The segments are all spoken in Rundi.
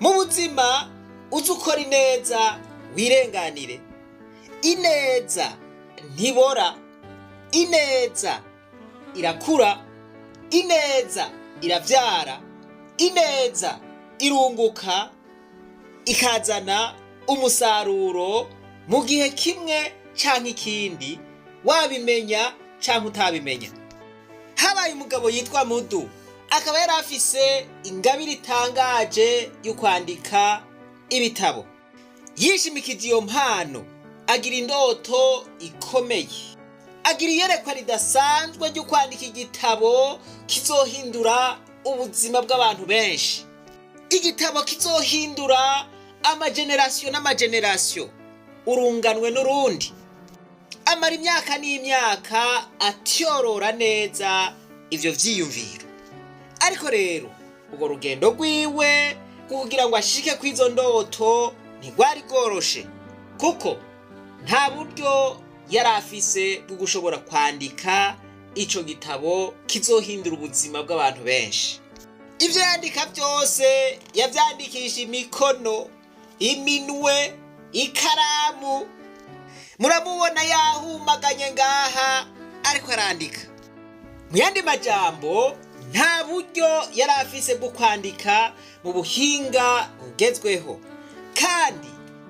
Mu buzima uzi ukora ineza wirenganire. Ineza ntibora, ineza irakura, ineza iravyara, ineza irunguka ikazana umusaruro mu gihe kimwe canke ikindi, wabimenya canke utabimenya. Habaye umugabo yitwa Mudu, akaba yari afise ingabire itangaje yo kwandika ibitabo. Yishimikije iyo mpano, agira indoto ikomeye, agira iyerekwa ridasanzwe ryo kwandika igitabo kizohindura ubuzima bw'abantu benshi, igitabo kizohindura amagenerasiyo n'amagenerasiyo, urunganwe n'urundi. Amara imyaka n'imyaka atyorora neza ivyo vyiyumviro. Ariko rero urwo rugendo rwiwe kugira ngo ashike kw'izo ndoto ntirwari rworoshe, kuko nta buryo yari afise bwo gushobora kwandika ico gitabo kizohindura ubuzima bw'abantu benshi. Ivyo yandika vyose yavyandikisha imikono, iminwe, ikaramu. Muramubona yahumaganye ngaha ariko arandika. Mu yandi majambo, nta buryo yari afise bwo kwandika mu buhinga bugezweho, kandi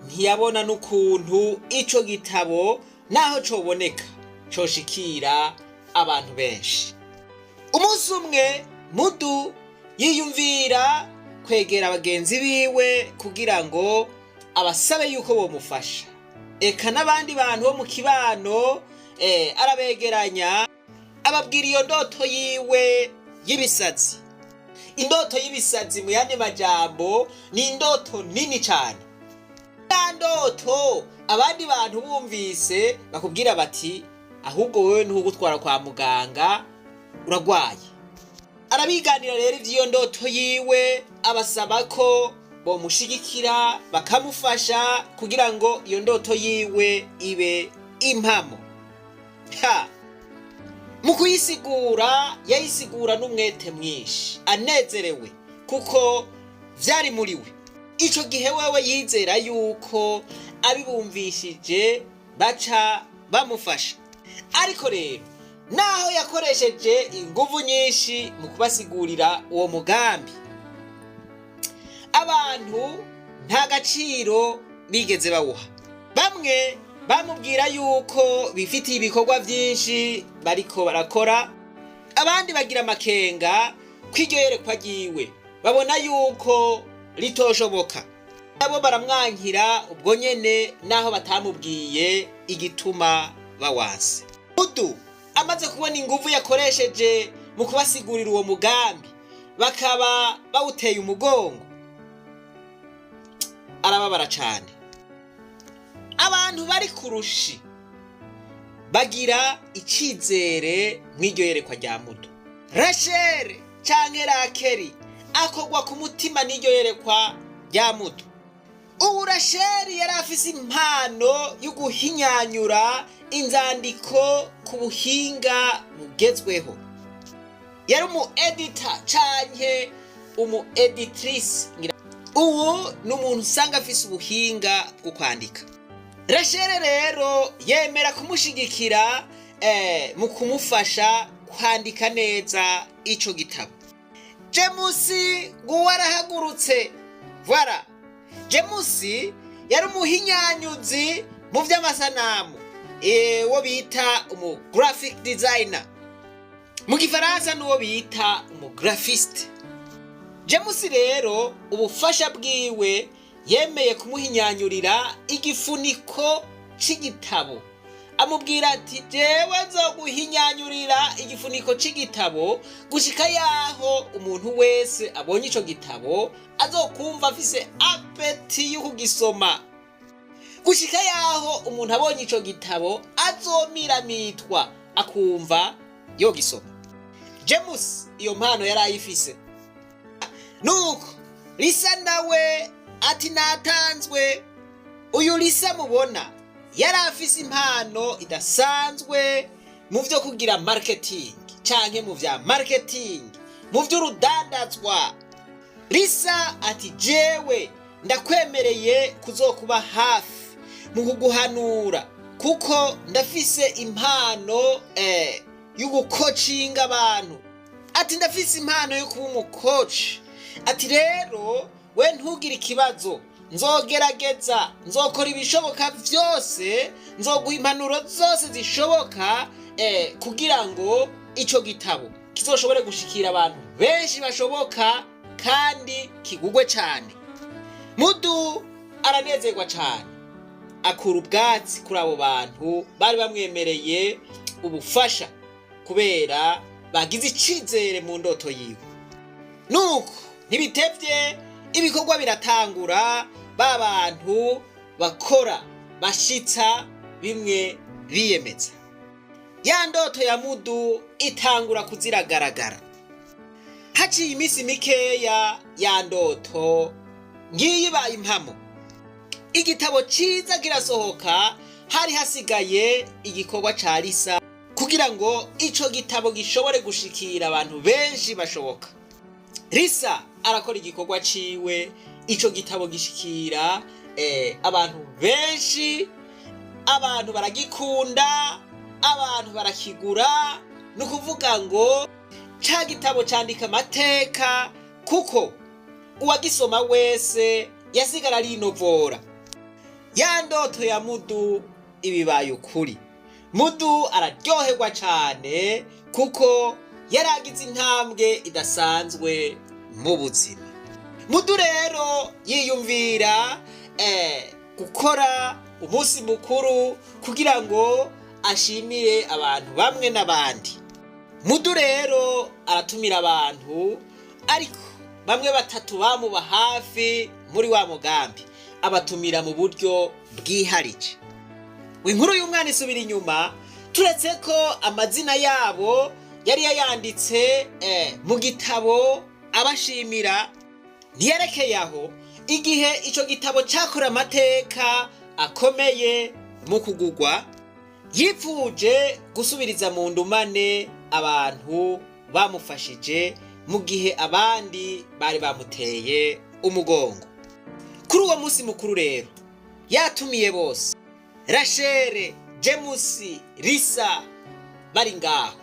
ntiyabona n'ukuntu ico gitabo naho coboneka coshikira abantu benshi. Umunsi umwe Mudu yiyumvira kwegera bagenzi biwe kugira ngo abasabe yuko bomufasha, eka n'abandi bantu bo mu kibano. Arabegeranya, ababwira iyo ndoto yiwe y'ibisazi. Indoto y'ibisazi, mu yandi majambo, ni indoto nini cyane, ya ndoto abandi bantu bumvise bakubwira bati: "Ahubwo wowe ntugutwara kwa muganga, uragwaye." Arabiganira rero iby'iyo ndoto yiwe, abasaba ko bomushigikira bakamufasha kugira ngo iyo ndoto yiwe ibe impamo. Ha! Mu kuyisigura yayisigura n'umwete mwinshi, anezerewe, kuko vyari muri we. Ico gihe wewe yizera yuko abibumvishije baca bamufasha. Ariko rero naho yakoresheje inguvu nyinshi mu kubasigurira uwo mugambi, abantu nta gaciro bigeze bawuha. Bamwe bamubwira yuko bifitiye ibikorwa byinshi bariko barakora, abandi bagira amakenga kw'iryo yerekwa ryiwe, babona yuko ritoshoboka. Nabo baramwankira ubwo nyene, naho batamubwiye igituma bawanse. Mudu amaze kubona inguvu yakoresheje mu kubasigurira uwo mugambi, bakaba bawuteye umugongo, arababara cane. Abantu bari ku rushi bagira icizere mw'iryo yerekwa rya Mudu. Rasheli canke Rakeri akogwa ku mutima n'iryo yerekwa rya Mudu. Ubu Rasheli yari afise impano yo guhinyanyura inzandiko ku buhinga bugezweho. Yari umu editor canke umu editrice. Ubu ni umuntu usanga afise ubuhinga bwo kwandika. Rasheli rero yemera kumushigikira mu kumufasha kwandika neza ico gitabo. Jemusi nguwo arahagurutse. Voilà, Jemusi yari umuhinyanyuzi mu vy'amasanamu, uwo bita umu graphic designer, mu gifaransa n'uwo bita umu graphiste. Jemusi rero ubufasha bwiwe yemeye kumuhinyanyurira igifuniko c'igitabo. Amubwira ati: "Jewe nzoguhinyanyurira igifuniko c'igitabo gushika yaho umuntu wese abonye ico gitabo azokumva afise appétit yo kugisoma, gushika yaho umuntu abonye ico gitabo azomiramitwa akumva yogisoma." James iyo mpano yari ayifise. Nuko Lisa nawe ati: "Natanzwe." Uyu Lisa mubona yari afise impano idasanzwe mu vyo kugira marketing canke mu vya marketing, mu vy'urudandazwa. Lisa ati jewe ndakwemereye kuzokuba hafi mu kuguhanura kuko ndafise impano y'ugukocinga abantu. Ati ndafise impano yo kuba umukoci. Ati rero we ntugire ikibazo, nzogerageza, nzokora ibishoboka byose, nzoguha impanuro zose zishoboka kugira ngo ico gitabo kizoshobore gushikira abantu benshi bashoboka kandi kigugwe cyane. Mudu aranezerwa cyane, akura ubwatsi kuri abo bantu bari bamwemereye ubufasha kubera bagize icizere mu ndoto yiwe. Nuko ntibitevye ibikorwa biratangura, ba bantu bakora bashitsa bimwe biyemeza. Ya ndoto ya Mudu itangura kuziragaragara. Haciye iminsi mikeya ya ndoto ngiyi ibaye impamo, igitabo ciza kirasohoka. Hari hasigaye igikorwa ca Lisa kugira ngo ico gitabo gishobore gushikira abantu benshi bashoboka. Lisa arakora igikorwa ciwe, ico gitabo gishikira abantu benshi, abantu baragikunda, abantu barakigura. Ni ukuvuga ngo ca gitabo candika amateka kuko uwagisoma wese yasigara arinovora. Ya ndoto ya Mudu ibibaye ukuri. Mudu araryoherwa cane kuko yaragize intambwe idasanzwe mu buzima. Mudu rero yiyumvira gukora umunsi mukuru kugira ngo ashimire abantu bamwe n'abandi. Mudu rero aratumira abantu, ariko bamwe batatu bamuba hafi muri wa mugambi abatumira mu buryo bwiharije. Inkuru y'umwana isubira inyuma, turetse ko amazina yabo yari yayanditse mu gitabo abashimira, ntiyerekeye aho igihe ico gitabo cakora amateka akomeye mu kugugwa, yipfuje gusubiriza mu ndumane abantu bamufashije mu gihe abandi bari bamuteye umugongo. Kuri uwo munsi mukuru rero yatumiye bose, Rachere, James, Lisa bari ngaho.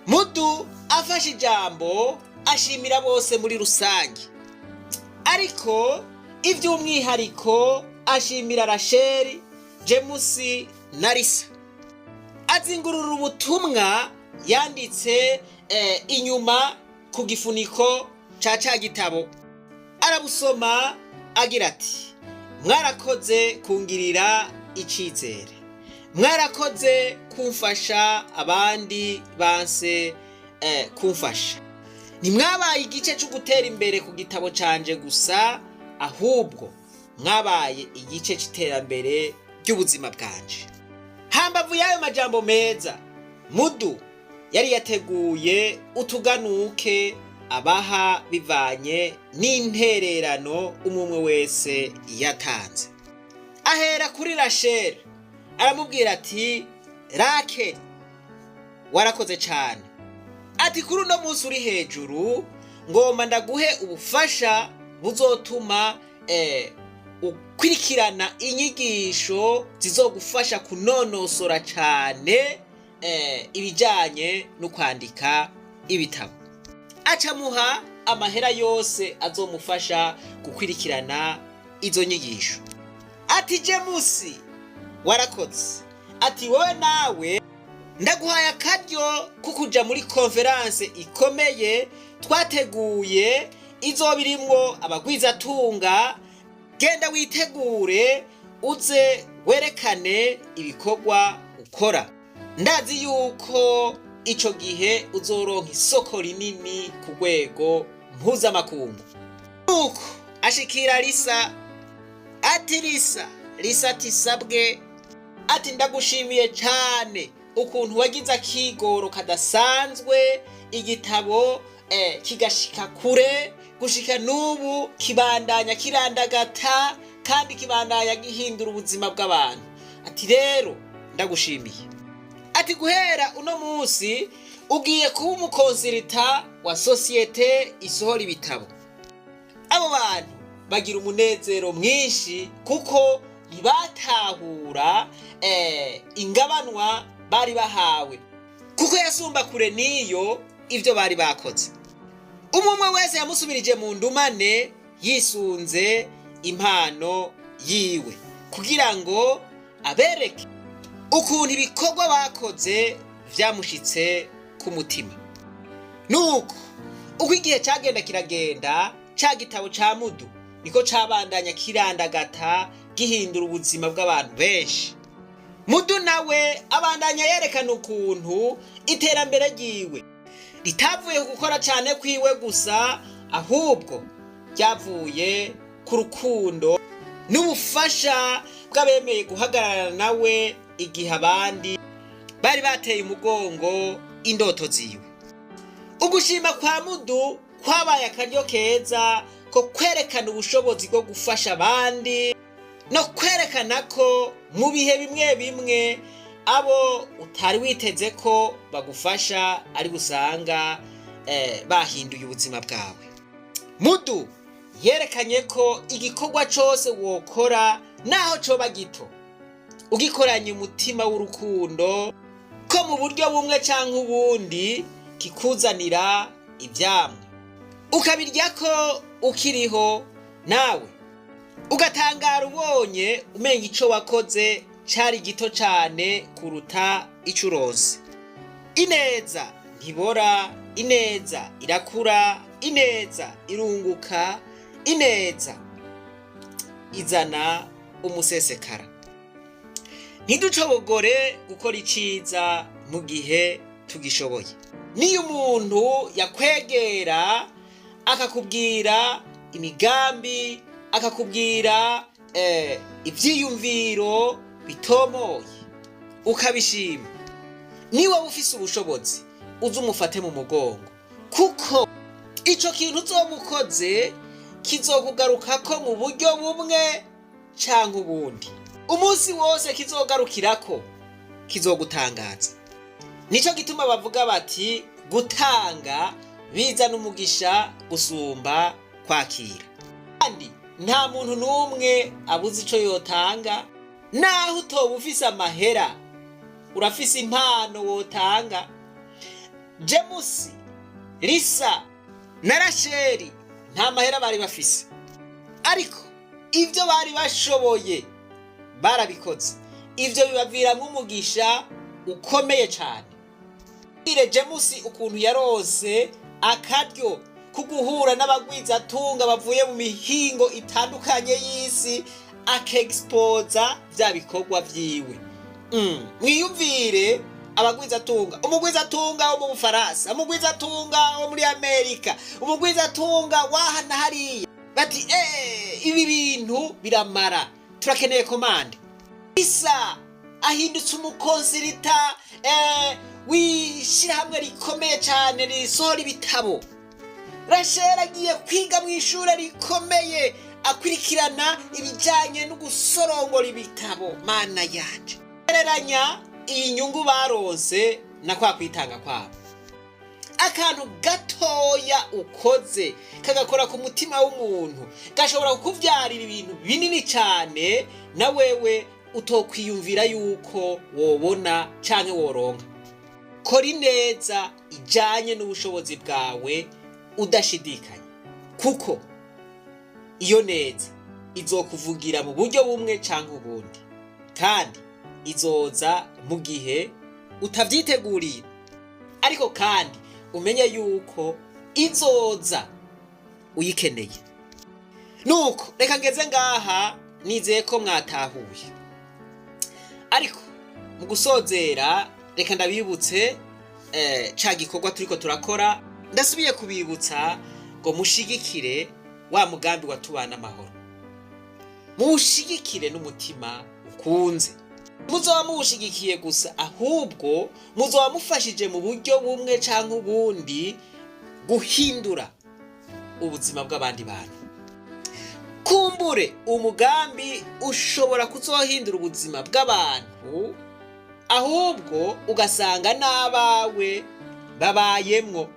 Mudu afashe ijambo ashimira bose muri rusange, ariko iby'umwihariko ashimira Rachel, James na Lisa. Azingurura ubutumwa yanditse inyuma ku gifuniko ca ca gitabo, arabusoma agira ati: mwarakoze kungirira icizere, mwarakoze kumfasha abandi banse kumfasha. Ntimwabaye igice cyo gutera imbere ku gitabo canje gusa, ahubwo mwabaye igice c'iterambere ry'ubuzima bwanje. Hambavu y'ayo majambo meza, Mudu yari yateguye utuganuke abaha bivanye n'intererano umwe wese yatanze. Ahera kuri Rachel aramubwira ati: Rachel, warakoze cyane. Ati kuri uno munsi uri hejuru, ngomba ndaguhe ubufasha buzotuma ukurikirana inyigisho zizogufasha kunonosora cyane ibijyanye no kwandika ibitabo. Acamuha amahera yose azomufasha gukurikirana izo nyigisho. Ati James, warakoze. Ati wowe nawe ndaguhaye akaryo ko kuja muri konferanse ikomeye twateguye izoba irimwo abagwizatunga. Genda witegure uze werekane ibikorwa ukora, ndazi yuko ico gihe uzoronka isoko rinini ku rwego mpuzamakungu. Nuko ashikira Lisa ati: Lisa, Lisa ati sabwe. Ati ndagushimiye cyane ukuntu wagize akigoro kadasanzwe, igitabo kigashika kure, gushika n'ubu kibandanya kirandagata kandi kibandanya gihindura ubuzima bw'abantu. Ati rero ndagushimiye. Ati guhera uno munsi ugiye kuba umukonsultant wa sosiyete isohora ibitabo. Abo bantu bagira umunezero mwinshi kuko ntibatahura ingabanwa bari bahawe, kuko yasumba kure n'iyo ibyo bari bakoze. Umwe umwe wese yamusubirije mu ndumane yisunze impano yiwe, kugira ngo abereke ukuntu ibikorwa bakoze vyamushitse ku mutima. Nuko uko igihe cagenda kiragenda, ca gitabo ca Mudu niko cabandanya kirandagata, gihindura ubuzima bw'abantu benshi. Mudu nawe abandanya yerekana ukuntu iterambere ryiwe ritavuye ku gukora cane kwiwe gusa, ahubwo ryavuye ku rukundo n'ubufasha bw'abemeye guhagararana nawe igihe abandi bari bateye umugongo indoto ziwe. Ugushima kwa Mudu kwabaye akaryo keza ko kwerekana ubushobozi bwo gufasha abandi no kwerekana ko mu bihe bimwe bimwe abo utari witeze ko bagufasha ari usanga bahinduye ubuzima bwawe. Mudu yerekanye ko igikorwa cose wokora, naho coba gito, ugikoranye umutima w'urukundo, ko mu buryo bumwe canke ubundi kikuzanira ivyamwa, ukabirya ko ukiriho, nawe ugatangara ubonye umenga ico wakoze cari gito cane kuruta ico uronse. Ineza ntibora, ineza irakura, ineza irunguka, ineza izana umusesekara. Ntiducobogore gukora iciza mu gihe tugishoboye. Niyo umuntu yakwegera akakubwira imigambi, akakubwira ivyiyumviro bitomoye, ukabishima, niba ufise ubushobozi uze umufate mu mugongo, kuko ico kintu uzoba ukoze kizokugarukako mu buryo bumwe canke ubundi. Umunsi wose kizogarukirako kizogutangaza. Nico gituma bavuga bati gutanga bizana umugisha gusumba kwakira. Kandi nta muntu n'umwe abuze ico yotanga. Naho utoba ufise amahera, urafise impano wotanga. James, Lisa na Rasheli nta mahera bari bafise, ariko ibyo bari bashoboye barabikoze. Ibyo bibaviramwo umugisha ukomeye cane. Ire James ukuntu yarose akaryo ko guhura n'abagwizatunga bavuye mu mihingo itandukanye y'isi, akexpoza vya bikorwa vyiwe. Mwiyumvire abagwizatunga, umugwizatunga wo mu Bufaransa, umugwizatunga wo muri Amerika, umugwizatunga waha na hariya, bati ibi bintu biramara, turakeneye commande. Isa ahindutse umuconsultant w'ishirahamwe rikomeye cane risohora ibitabo. Rasheli agiye kwiga mu ishure rikomeye, akurikirana ibijanye no gusorongora ibitabo. Mana yanje, gereranya iyi nyungu baronse na kwa kwitanga kwabo. Akantu gatoya ukoze kagakora ku mutima w'umuntu gashobora kukuvyarira ibintu binini cane na wewe utokwiyumvira yuko wobona canke woronka. Kora ineza ijanye n'ubushobozi bwawe udashidikanya, kuko iyo neza izokuvugira mu buryo bumwe canke ubundi, kandi izoza mu gihe utavyiteguriye. Ariko kandi umenye yuko izoza uyikeneye. Nuko reka ngeze ngaha, nizeye ko mwatahuye. Ariko mu gusozera, reka ndabibutse ca gikorwa turiko turakora. Ndasubiye kubibutsa ngo mushigikire wa mugambi wa Tubana Amahoro, muwushigikire n'umutima ukunze. Muzoba muwushigikiye gusa, ahubwo muzoba mufashije mu buryo bumwe canke ubundi guhindura ubuzima bw'abandi bantu. Kumbure umugambi ushobora kuzohindura ubuzima bw'abantu, ahubwo ugasanga n'abawe babayemwo.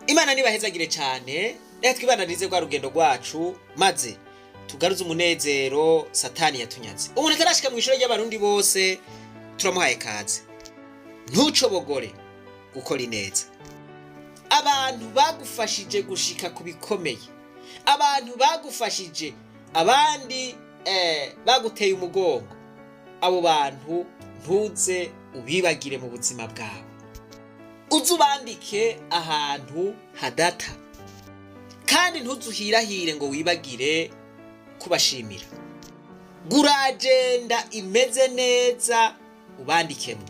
Imana nibahezagire cane. Reka twibananize rwa rugendo rwacu, maze tugaruze umunezero Satani yatunyaze. Umuntu atarashika mu ishuri ry'Abarundi bose, turamuhaye kaze. Ntucobogore gukora ineza. Abantu bagufashije gushika ku bikomeye, abantu bagufashije, abandi baguteye umugongo, abo bantu ntuze ubibagire mu buzima bwawe. Uze ubandike ahantu hadata, kandi ntuzuhirahire ngo wibagire kubashimira. Gura agenda imeze neza, ubandikemo.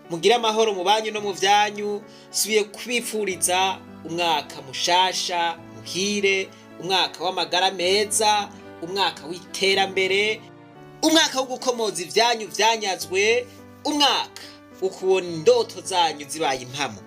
Mugire amahoro mu banyu no mu byanyu. Subiye kubifuriza umwaka mushasha muhire, umwaka w'amagara meza, umwaka w'iterambere, umwaka wo gukomoza ibyanyu byanyazwe, umwaka wo kubona indoto zanyu zibaye impamo.